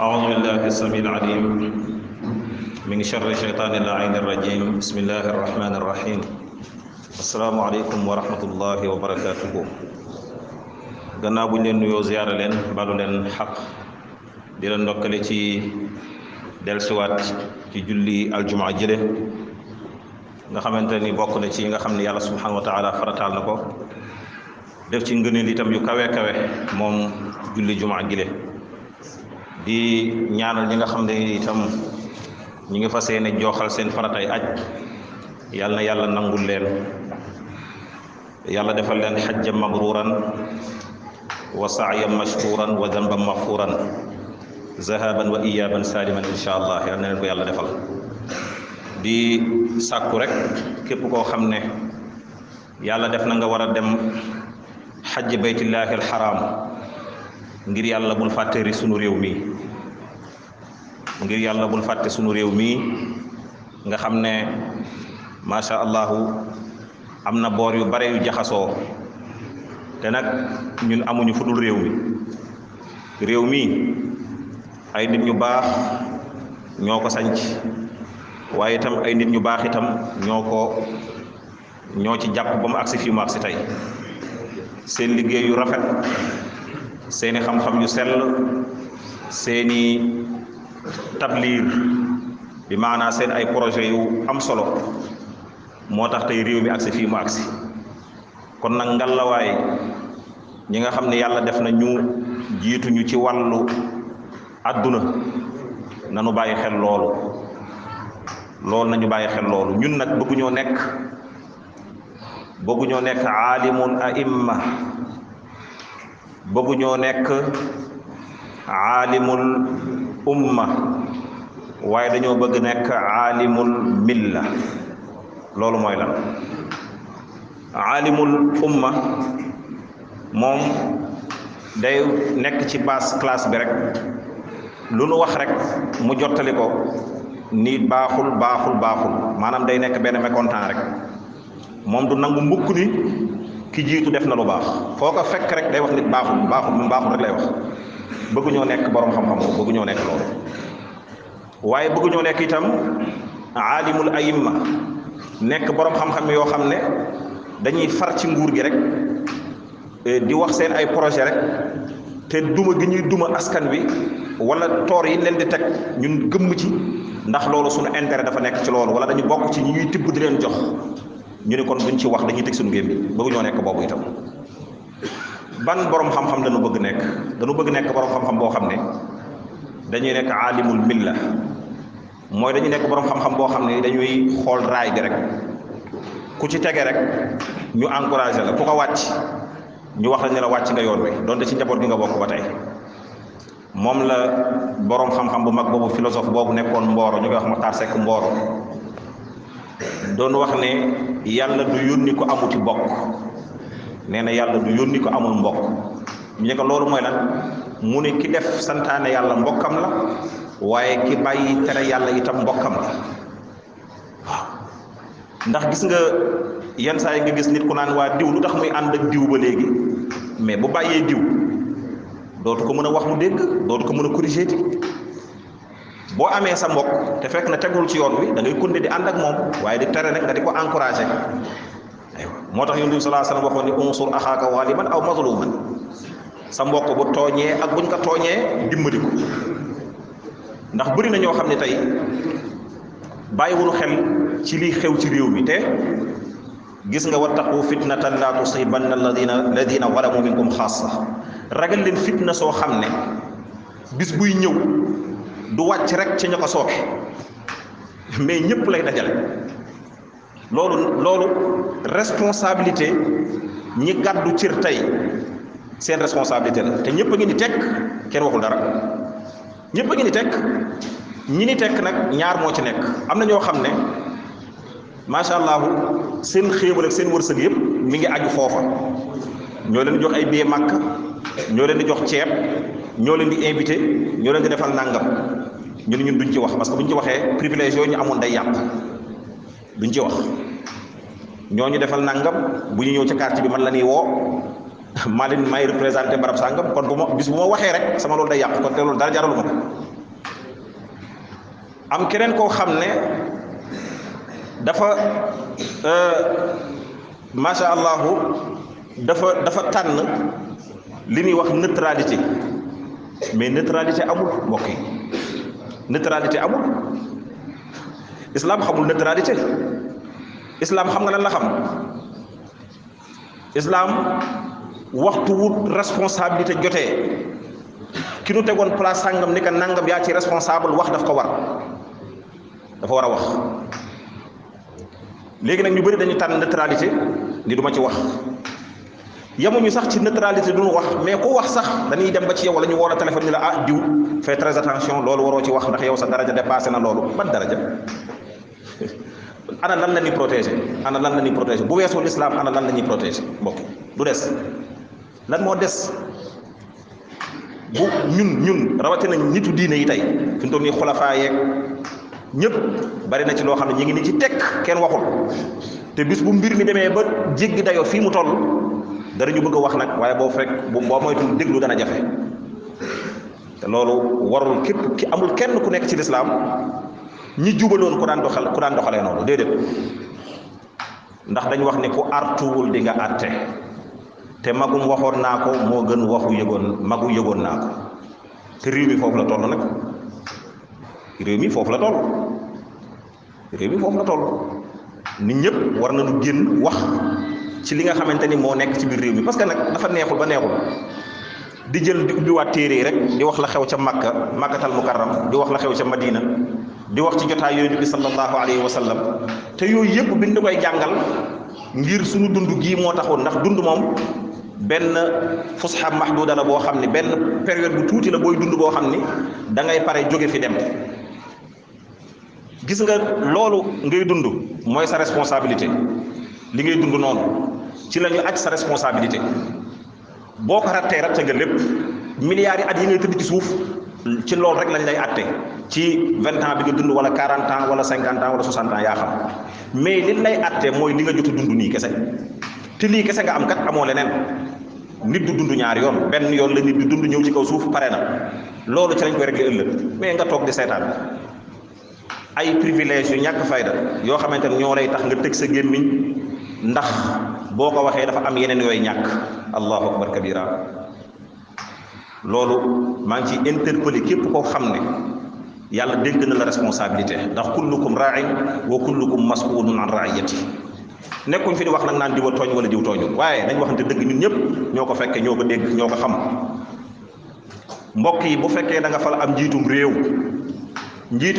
أعوذ بالله السميع العليم من شر الشيطان اللعين الرجيم بسم الله الرحمن الرحيم السلام عليكم ورحمة الله وبركاته gannaaw bu ñu leen nuyoo ziyaara leen balu leen xaq di leen ndokkale ci dellusiwaat ci julli aljumaa jële nga xamante ni bokk na ci nga xam ne yàlla subhanahu wa taala farataal na ko def ci ngëneel itam yu kawe kawe moom julli jumaa gile di ñaanal ñi nga xam ne itam ñi ngi fas yéene jooxal seen faratay aj yàlla na yàlla nangul leen yàlla defal leen xajjan mabruuran wa sa'yan mashkuuran wa danban maghfuuran zahaban wa iyaaban saliman insha allah yàlla na leen ko yàlla defal di sàkku rek képp koo xam ne yàlla def na nga war a dem xajj baytillahi alxaram ngir yàlla bul fàtteri sunu réew mi ngir yàlla bul fàtte sunu réew mi nga xam ne macha allahu am na boor yu bare yu jaxasoo te nag ñun amuñu fu dul réew mi ay nit ñu baax ñoo ko sanc waaye itam ay nit ñu baax itam ñoo ci jàpp ba mu agsi fii mu agsi tey seen liggéey yu rafet seeni xam-xam yu sell seeni tabliir bi maanaa seen ay projet yu am solo moo tax tey réew mi agsi fii mu agsi kon nag ngalawaay ñi nga xam ne yàlla def na ñu jiituñu ci wàllu àdduna nanu bàyyi xel loolu nañu bàyyi xel loolu ñun nag bëgguñoo nekk aalimul aimma bëgguñoo nekk aalimul umma waaye dañoo bëgg nekk aalimul milla loolu mooy lan aalimul umma moom day nekk ci base classe bi rek lu nu wax rek mu jottali ko ni baaxul maanaam day nekk benn mécontent rek moom du nangu mbukk ni ki jiitu def na lu baax foo ko fekk rek day wax nit baaxul rek lay wax bëgguñoo nekk borom xam-xam bëgguñoo nekk loolu waaye bëgguñoo nekk itam aalimul ayimma nekk borom xam-xam yoo xam ne dañuy far ci nguur gi rek di wax seen ay projet rek te duma gi ñuy duma askan wi wala toor yi leen di teg ñun gëmm ci ndax loolu suñu intérêt dafa nekk ci loolu wala dañu bokk ci ñi ñuy tibb di leen jox ñu ne kon duñ ci wax dañuy teg suñu gémmi bëgguñoo nekk boobu itam ban borom xam-xam dañu bëgg nekk borom xam-xam boo xam ne dañuy nekk aalimul milla mooy dañuy nekk borom xam-xam boo xam ne dañuy xool raay bi rek ku ci tege rek ñu encouragé la ku ko wàcc ñu wax la ne la wàcc nga yoon wi donte ci njaboot gi nga bokk ba tey moom la borom xam-xam bu mag boobu philosophe boobu nekkoon Mboro ñu koy wax Maxtaar Sekk Mboro doon wax ne yàlla du yónni ko amuti bokk nee na yàlla du yónni ko amul mbokk ñu ne ko loolu mooy lan mu ne ki def santaane yàlla mbokkam la waaye ki bàyyi tere yàlla itam mbokkam la waaw ndax gis nga yenn saa yi nga gis nit ku naan waa diw lu tax muy ànd ak diw ba léegi mais bu bàyyee diw dootu ko mën a wax mu dégg dootu ko mën a corriger ti boo amee sa mbokk te fekk na tegul ci yoon wi da ngay continuer di ànd ak moom waaye di tere nag nga di ko encourager aywa moo tax yonent bi sallallahu alayhi wasallam waxoon ni unsur axaaka zaliman aw mazluman sa mbokk bu tooñee ak buñ ko tooñee dimbali ko ndax bëri na ñoo xam ne tey bàyyiwuñu xel ci liy xew ci réew mi te gis nga wattaqu fitnatan la tusibanna alladina zalamu minkum xaassa ragal leen fitna soo xam ne bis buy ñëw du wàcc rek ci ña ko sooke mais ñëpp lay dajale loolu responsabilité ñi gàddu cër tey seen responsabilité la te ñëpp a ngi ni tekk kenn waxul dara ñëpp a ngi ni tekk ñi ni tekk nag ñaar moo ci nekk am na ñoo xam ne macha allah seen xéewal ak seen wërsëg yëpp mi ngi aju foofa ñoo leen di jox ay billet Makka ñoo leen di jox ceeb ñoo leen di invité ñoo leen di defal nàngam ñun duñ ci wax parce que buñ ci waxee privilège yooyu ñu amoon day yàq duñ ci wax ñoo ñu defal nàngam bu ñu ñëw ca quartier bi man la ñuy woo maa leen may représenté barab sàngam kon bu ma bis bu ma waxee rek sama loolu day yàq kon te loolu dara jaralu ma ko am keneen koo xam ne dafa macha allahu dafa tànn li ñuy wax neutralité, mais neutralité amul mbokk yi, neutralité amul. Islam xamul neutralité. Islam xam nga lan la xam? Islam waxtu wut responsabilité jotee ki nu tegoon place sàngam ni ka nangam yaa ci responsable wax daf ko war, dafa war a wax. léegi nag ñu bëri dañu tànn neutralité ni duma ci wax, yemuñu sax ci neutralité duñu wax, mais ku wax sax dañuy dem ba ci yow wala ñu woo la téléphone ni la ah diw fais très attention loolu waroo ci wax ndax yow sa daraja dépassé na loolu. ban daraja? ana lan la ñuy protéger? ana lan la ñuy protéger bu weesoo l'islam? ana lan la ñuy protéger mbokk du des? lan moo des? bu ñun rawatina nitu diine yi tey fi mu toll nii xulafaa yeeg ñëpp bari na ci loo xam ne ñu ngi ni ci tekk kenn waxul, te bis bu mbir mi demee ba jéggi dayoo fii mu toll dara ñu bëgg a wax nag, waaye boo fekk boo moytul déglu dana jafe. te loolu warul képp ki amul kenn ku nekk ci lislaam ñi jubaloon ku daan doxalee noonu déedéet, ndax dañ wax ne ku artuwul di nga àtte, te magum waxoon naa ko moo gën waxu magu yëgoon naa ko. te réew mi foofu la toll nag, réew mi foofu la toll nit ñëpp war nañu génn wax ci li nga xamante ni moo nekk ci biir réew mi, parce que nag dafa neexul ba neexul di jël di ubbiwaat téere yi rek di wax la xew ca Makkatal Mukarram, di wax la xew ca Madina, di wax ci jotaay yooyu bi sallallahu alayhi wa sallam, te yooyu yëpp biñ di koy jàngal ngir suñu dund gii moo taxoon. ndax dund moom benn fusxa mahduda la boo xam ne benn période bu tuuti la booy dund boo xam ni da ngay pare jóge fi dem. gis nga loolu ngay dund mooy sa responsabilité, li ngay dund noonu ci la ñu aj sa responsabilité. boo ko rattee ratte nga lépp. milliards yi at yi ngay tëdd ci suuf ci loolu rek lañ lay atte, ci 20 ans bi nga dund wala 40 ans wala 50 ans wala 60 ans yaa xam, mais li lay atte mooy li nga jot a dund nii kese. te lii kese nga am kat, amoo leneen. nit du dund ñaari yoon, benn yoon la nit di dund ñëw ci kaw suuf pare na, loolu ci lañ koy régler ëllëg. mais nga toog di seetaan ay privilèges yu ñàkk fayda yoo xamante ne ñoo lay tax nga tëj sa gémmiñ ndax boo ko waxee dafa am yeneen yooyu ñàkk. allahu akbar kabira. loolu maa ngi ci interpellé képp koo xam ne yàlla dénk na la responsabilité, ndax kullukum ra'in wa kullukum mas'ulun an ra'iyati. nekkuñ fi di wax nag naan diwa tooñ wala diw tooñul, waaye dañ waxante dëgg, ñun ñëpp ñoo ko fekke, ñoo ko dégg, ñoo ko xam. mbokk yi bu fekkee da nga fal am njiitum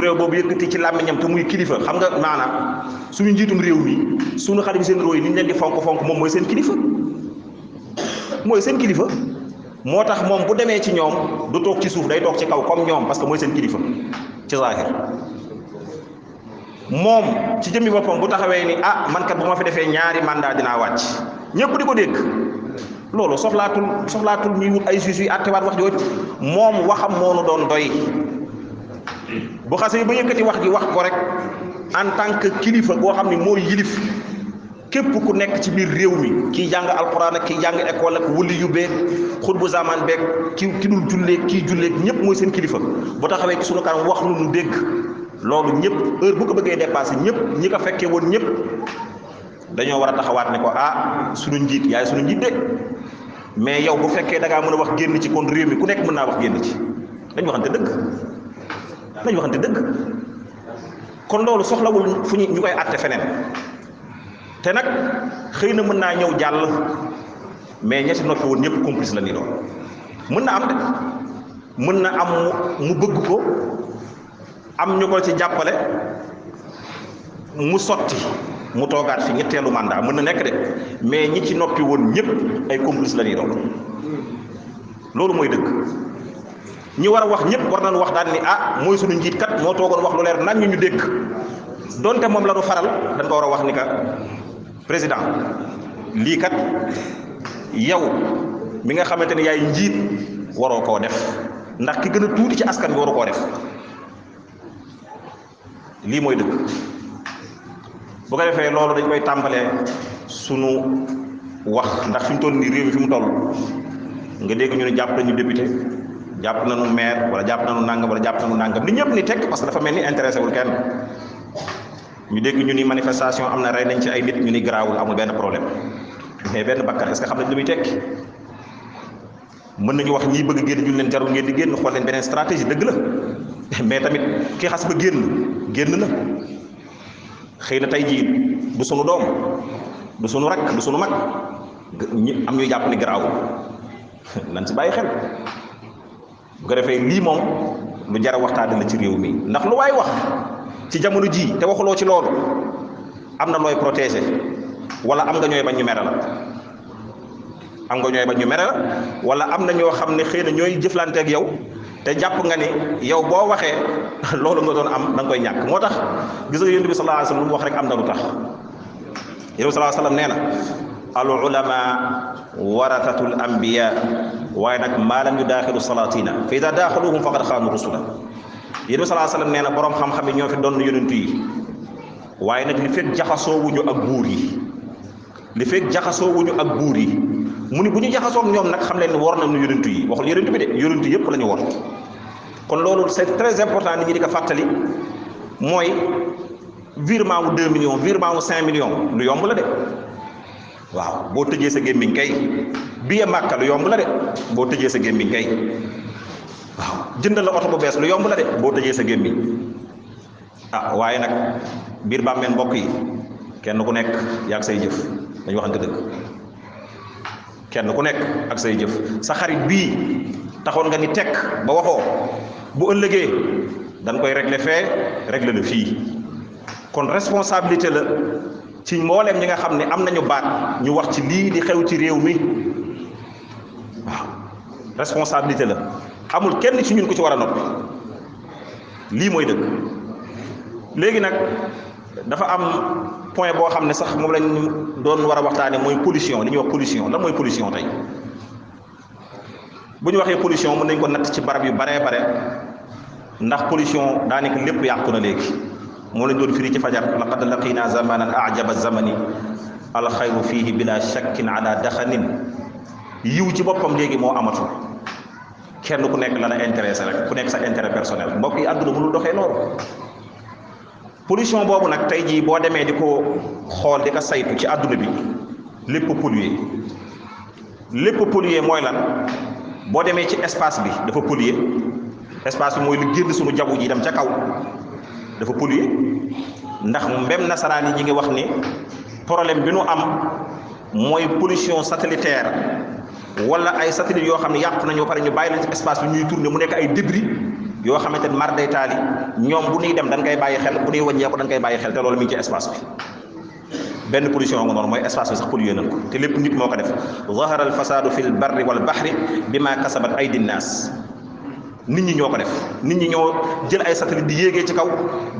réew boobu yëkkati ci làmmiñam te muy kilifa, xam nga maanaam suñu njiitum réew mi suñu xalifa généraux yi ni ñu leen di fonk moom mooy seen kilifa, moo tax moom bu demee ci ñoom du toog ci suuf, day toog ci kaw comme ñoom, parce que mooy seen kilifa ci zaahir. moom ci jëmmi boppam bu taxawee ni ah man kat bu ma fi defee ñaari mandat dinaa wàcc, ñëpp di ko dégg. loolu soxlaatul ñuy wut ay juges yu àttewaat wax jooju. moom waxam moo nu doon doy. bu xasee ba yëkkati wax ji wax ko rek en tant que kilifa boo xam ne mooy yilif képp ku nekk ci biir réew mi, kii jàng alquran ak kii jàng école ak wuli yu beeg xutbu zaman beeg ki dul julleeg kii julleeg ñëpp mooy seen kilifa. bu taxawee ci sunu kanam wax lu nu dégg, loolu ñëpp heure bu ko bëggee dépassé, ñëpp ñi ko fekkee woon ñëpp dañoo war a taxawaat ne ko ah sunu njiit yaay sunu njiit de. mais yow bu fekkee da ngaa mën a wax génn ci kon réew mi ku nekk mën naa wax génn ci. dañ waxante dëgg. kon loolu soxlawul fu ñu koy àtte feneen. te nag xëy na mën naa ñëw jàll, mais ñetti noppi woon ñëpp complice la nii doon. mën na am de, mën na am mu bëgg ko, am ñu ko ci jàppale, mu sotti, mu toogaat fi ñetteelu mandat, mën na nekk de, mais ñi ci noppi woon ñëpp ay complice la nii doon. loolu mooy dëgg. ñi war a wax ñëpp war nañu wax daal ni ah mooy suñu njiit kat moo toogoon wax lu leer nan ñu dégg, donte moom la ñu faral, dañ ko war a wax ni ka président lii kat yow mi nga xamante ne yaay njiit waroo koo def, ndax ki gën a tuuti ci askan bi waru koo def. lii mooy dëgg. bu ko defee loolu dañ koy tàmbalee sunu wax, ndax fi mu toll nii réew mi fi mu toll nga dégg ñu ne jàpp nañu député, jàpp nañu maire wala jàpp nañu nangam wala jàpp nañu nangam nit ñëpp ni tekk parce que dafa mel ni intéressé wul kenn ñu dégg ñu ni manifestation am na rey nañ ci ay nit ñu ni garaawul amul benn problème mais benn bakkan est-ce que xam nañ lu muy tekki mën nañu wax ñii bëgg génn ñu leen jarul ngeen di génn xool leen beneen stratégie dëgg la mais tamit ki xas ba génn na xëy na tey jii du sunu doom du sunu rakk du sunu mag ñi am ñuy jàpp ni garaawul nan si bàyyi xel bu ko defee lii moom lu jar a waxtaane la ci réew mi ndax lu waay wax ci jamono ji te waxuloo ci loolu am na looy protéger wala am nga ñooy bañ ñu mere la am nga ñooy bañ ñu mere la wala am na ñoo xam ne xëy na ñooy jëflanteeg yow te jàpp nga ni yow boo waxee loolu nga doon am da nga koy ñàkk moo tax gis nga yonent bi sallallahu alayhi wasallam lu mu wax rek am na lu tax yonent bi sallallahu alayhi wasallam nee na al ulama warathatul anbiya waaye nag maa lam yudaaxilu salatina fa ida daaxaluhum faqad xaanu rusula yonent bi sallallahu alayhi wasallam nee na boroom xam-xam yi ñoo fi doon yonent yi waaye nag li fekk jaxasoo wuñu ak buur yi li fekk jaxasoo wuñu ak buur yi mu ni bu ñu jaxasoo ak ñoom nag xam leen ni war nañu yonent yi waxul yonent bi de yonent yëpp la ñu war kon loolu c'est très important nit ñi di ko fàttali mooy virement wu 2 millions virement wu 5 millions lu yomb la de waaw boo tëjee sa gémmiñ kay billet Màkka lu yomb la de boo tëjee sa gémmiñ kay waaw jënd la oto bu bees lu yomb la de boo tëjee sa gémmiñ ah waaye nag biir bàmmeel mbokk yi kenn ku nekk yaag say jëf dañu waxante dëgg kenn ku nekk ak say jëf sa xarit bii taxoon nga ni tekk ba waxoo bu ëllëgee dañ koy régler fee régler la fii kon responsabilité la ci mbooleem ñi nga xam ne am nañu baat ñu wax ci lii di xew ci réew mi waaw responsabilité la amul kenn ci ñun ku ci war a noppi lii mooy dëgg léegi nag dafa am point boo xam ne sax moom lañ doon war a waxtaane mooy pollution li ñuy wax pollution lan mooy pollution tey bu ñu waxee pollution mën nañ ko natt ci barab yu baree bare ndax pollution daanaka lépp yàqu na léegi moo lañ doon firi ci fajar laqad laqina zamanan ajaba zamani alxayru fihi bila shakkin ala daxanin yiw ci boppam léegi moo amatul kenn ku nekk la la intéressé rek ku nekk sa intérêt personnel mbokk yi àdduna mënul doxee noonu pollution boobu nag tey jii boo demee di ko xool di ko saytu ci àdduna bi lépp pollué mooy lan boo demee ci espace bi dafa pollué espace bi mooy lu génn suñu jaww ji dem ca kaw dafa pollué ndax mbem nasaraan yi ñi ngi wax ni problème bi nu am mooy pollution satellitaire wala ay satellite yoo xam ne yàqu nañu ba pare ñu bàyyi leen ci espace bi ñuy tourner mu nekk ay débris yoo xamante ne mar day taali ñoom bu ñuy dem dañ koy bàyyi xel bu ñuy wàññeeku dañ koy bàyyi xel te loolu mi ngi ci espace bi benn pollution nga noonu mooy espace bi sax pollué nañ ko te lépp nit moo ko def zahara al fasadu fil barri wal bahri bima kasabat aydi nnaas nit ñi ñoo ko def nit ñi ñoo jël ay satellite di yéegee ci kaw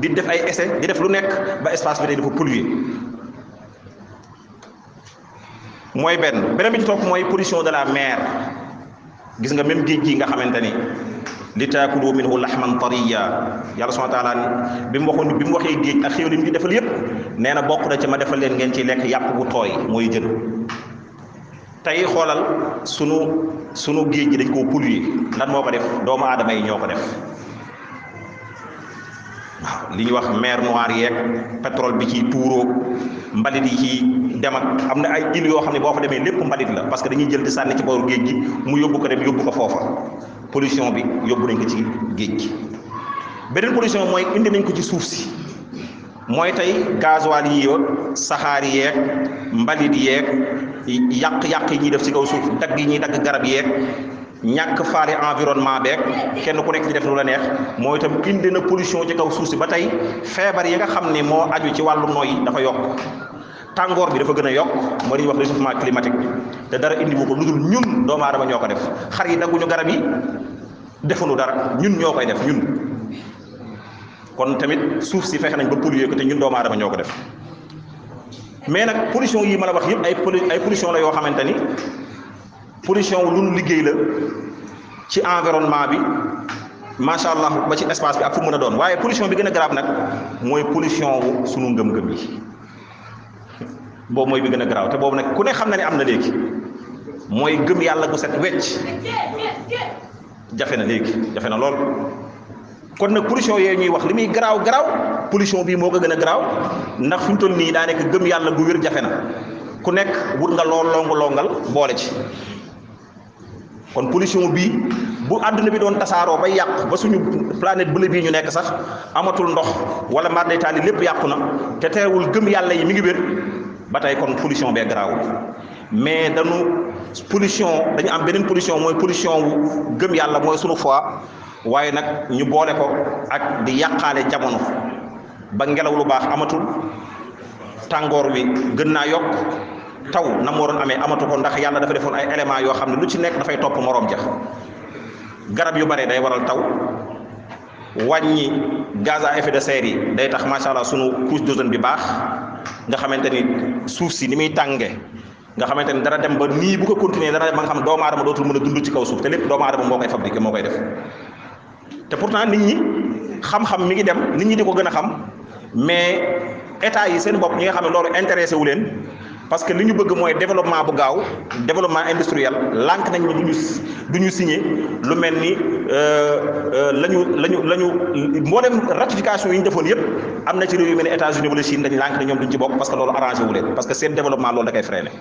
di def ay essai di def lu nekk ba espace bi day dafa pollué mooy beneen bi ci topp mooy pollution de la mer gis nga même géej gi nga xamante ni li taakulu minhu lahman tariya yàlla subhanahu wa taala bi mu waxee géej ak xéw li mu ci defal yépp nee na bokk na ci ma defal leen ngeen ci lekk yàpp bu tooy mooy jën tey xoolal sunu géej gi dañ koo polluer lan moo ko def doomu aadama yi ñoo ko def waaw li ñuy wax mer Noire yeeg pétrole bi ci tuuroo mbalit yi ci dem ak am na ay îles yoo xam ne boo fa demee lépp mbalit la parce que dañuy jël di sànni ci booru géej gi mu yóbbu ko dem yóbbu ko foofa pollution bi yóbbu nañ ko ci géej gi beneen pollution mooy indi nañ ko ci suuf si mooy tey gasoil yi saxaar yeeg mbalit yeeg yàq-yàq yi ñuy def ci kaw suuf dagg yi ñuy dagg garab yeeg ñàkk faale environnement beeg kenn ku nekk di def lu la neex mooy itam indi na pollution ci kaw suuf si ba tey feebar yi nga xam ne moo aju ci wàllu nooy dafa yokk tàngoor bi dafa gën a yokk moo li ñuy wax réchauffement climatique te dara indi wu ko lu dul ñun doomu aadama ñoo ko def xar yi dagguñu garab yi defuñu dara ñun ñoo koy def ñun kon tamit suuf si fexe nañ ba polluer ko te ñun doomu aadama ñoo ko def mais nag pollution yi ma la wax yëpp ay pollution la yoo xamante ni pollution lu nu liggéey la ci environnement bi macha allah ba ci espace bi ak fu mën a doon waaye pollution bi gën a grave nag mooy pollution wu sunu ngëm-ngëm yi boobu mooy bi gën a grave te boobu nag ku ne xam na ne am na léegi mooy gëm yàlla gu set wecc jafe na léegi jafe na lool. kon nag pollution yooyu ñuy wax li muy garaaw pollution bii moo ko gën a garaaw ndax fi mu toll nii daa nekk gëm yàlla gu wér jafe na ku nekk wut nga lool longal boole ci. kon pollution bii bu àdduna bi doon tasaaroo ba yàq ba suñu planète bleue bii ñu nekk sax amatul ndox wala mar day taali lépp yàqu na te teewul gëm yàlla yi mi ngi wér ba tey kon pollution bee garaawul. mais dañu am beneen pollution mooy pollution wu gëm yàlla mooy sunu foi waaye nag ñu boole ko ak di yàqaale jamono ba ngelaw lu baax amatul tàngoor wi gën naa yokk taw na mu waroon amee amatu ko ndax yàlla dafa defoon ay éléments yoo xam ne lu ci nekk dafay topp moroom ja garab yu bare day waral taw wàññi gaz à effet de serre yi day tax macha allah sunu couche d'ozone bi baax nga xamante ni suuf si ni muy tànge nga xamante ni dara dem ba nii bu ko continuer dara dem ba nga xam doomu aadama dootul mën a dund ci kaw suuf te lépp doomu aadama moo koy fabriqué moo koy def te pourtant nit ñi xam-xam mi ngi dem nit ñi di ko gën a xam mais état yi seen bopp ñi nga xam ne loolu intéressé wu leen parce que li ñu bëgg mooy développement bu gaaw développement industriel lànk nañ ni du ñu signé lu mel ni lañu mboolem ratification yi ñu defoon yëpp am na ci réew yu mel ni États-Unis wala Chine dañ lànk ne ñoom duñ ci bokk parce que loolu arrangé wu leen parce que seen développement loolu da koy freiné.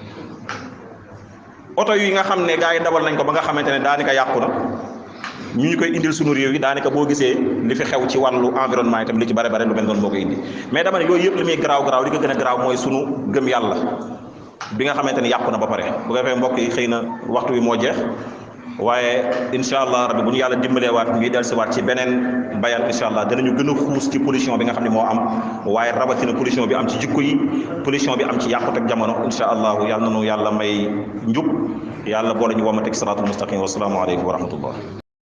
oto yi nga xam ne gars yi dawal nañ ko ba nga xamante ne daanaka yàqu na ñu koy indil suñu réew yi daanaka boo gisee li fi xew ci wàllu environnement yi tam li ci bare lu mel noonu moo koy indi mais dama ne yooyu yëpp li muy garaaw li ko gën a garaaw mooy sunu gëm yàlla bi nga xamante ni yàqu na ba pare bu ko defee mbokk yi xëy na waxtu wi moo jeex waaye incha allah rabbi bu ñu yàlla dimbalee waat ñuy dellusiwaat ci beneen bayat incha allah danañu gën a xuus ci pollution bi nga xam ne moo am waaye rawatina pollution bi am ci jikko yi pollution bi am ci yàqut ak jamono incha allah yàlla nanu yàlla may njub yàlla boole ñu womateg siraatul mustaqim wa salaamu aleykum wa rahmatullah